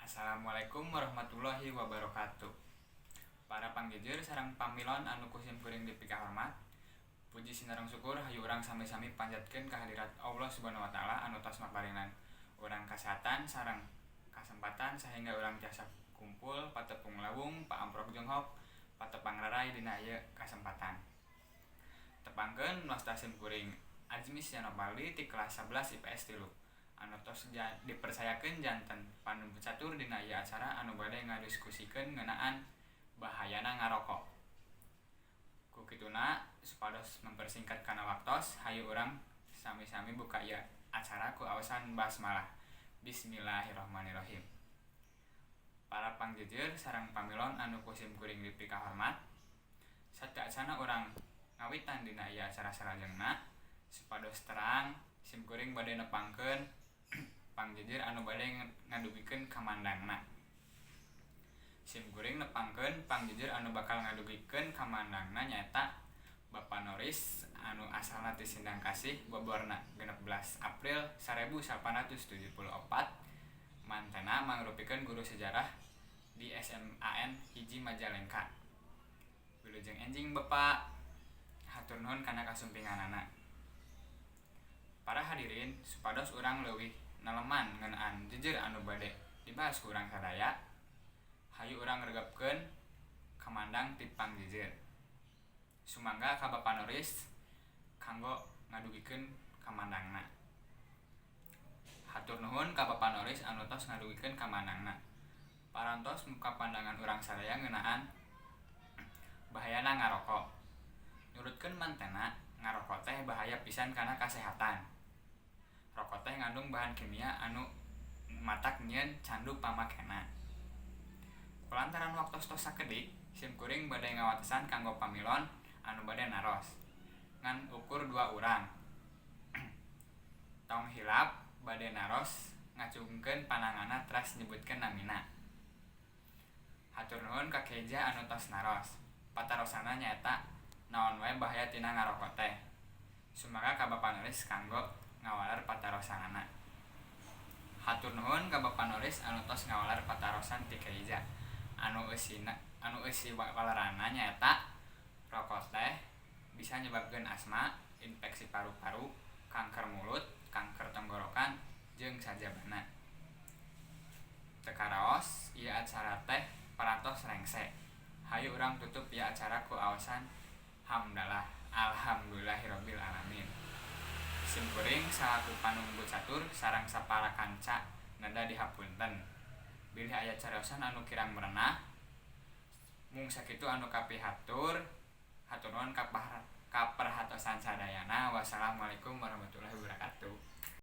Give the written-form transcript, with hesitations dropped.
Assalamualaikum warahmatullahi wabarakatuh. Para pangjejer sareng pamilon anu ku simkuring dipikahormat. Puji sinareng syukur hayu urang sami-sami panjatkeun kehadirat Allah Subhanahu wa Taala anu tos maparinan urang kasehatan sareng kasempatan sehingga urang tiasa kumpul, patepung lawung, paamprok jonghok, patepang raray dina ieu kasempatan. Tepangkeun, wasta simkuring Azmi Sianopaldi ti kelas 11 IPS 3 anu tos dipercayakeun janten panumbu catur dina ieu acara anu bade ngadiskusikeun ngeunaan bahayana ngarokok. Ku kituna, supados mempersingkat kana waktos, hayu urang sami-sami buka ieu acara ku aosan basmalah. Bismillahirrahmanirrahim. Para pangjejer sareng pamilon anu ku simkuring dipikahormat, sateuacanna urang ngawitan dina ieu acara salajengna, supados terang, simkuring bade nepangkeun pangjejer anu bade ngadugikeun kamandangna. Simkuring nepangkeun pangjejer anu bakal ngadugikeun kamandangna nyaeta Bapak Noris anu asalna ti Sindang Kasih, boborna 16 April 1874, mantena mangrupikeun guru sejarah di SMAN 1 Majalengka. Wilujeng enjing, Bapak. Hatur nuhun kana kasumpinganana. Para hadirin, supados urang leuwih neleman ngeunaan jejer anu bade dibahas ku urang sadaya, hayu urang regepkeun kamandang ti pangjejer. Sumangga ka Bapak Noris kanggo ngadugikeun kamandangna. Hatur nuhun ka Bapak Noris anu tos ngadugikeun kamandangna. Parantos muka pandangan urang sadaya ngeunaan bahayana ngarokok. Nurutkeun mantena, ngarokok teh bahaya pisan kana kasehatan. Rokok teh ngandung bahan kimia anu matak nyieun candu pamakena. Kulantaran waktos tos sakedik, simkuring bade ngawatesan kanggo pamilon anu bade naros ngan ukur dua urang. Tong hilap bade naros ngacungkeun pananganna teras nyebutkeun namina. Hatur nuhun ka Keja anu tos naros. Patarosanna nyaeta naon wae bahaya tina ngarokok teh. Sumangga ka Bapak Noris kanggo ngawaler patarosanana. Hatur nuhun ka Bapak Noris anu tos ngawaler patarosan ti Keja anu eusina, anu eusi waleranna nyaeta rokok teh bisa nyebabkeun asma, infeksi paru-paru, kanker mulut, kanker tenggorokan, jeung sajabana. Teu karaos ieu acara teh parantos rengse. Hayu urang tutup ieu acara ku aosan hamdalah. Alhamdulillahirabbil alamin. Simkuring salaku panumbu catur sareng sapara kanca neda dihapunten bilih aya cariosan anu kirang merenah. Mung sakitu anu kapihatur. Hatur nuhun kaperhatosan sadayana. Wassalamualaikum warahmatullahi wabarakatuh.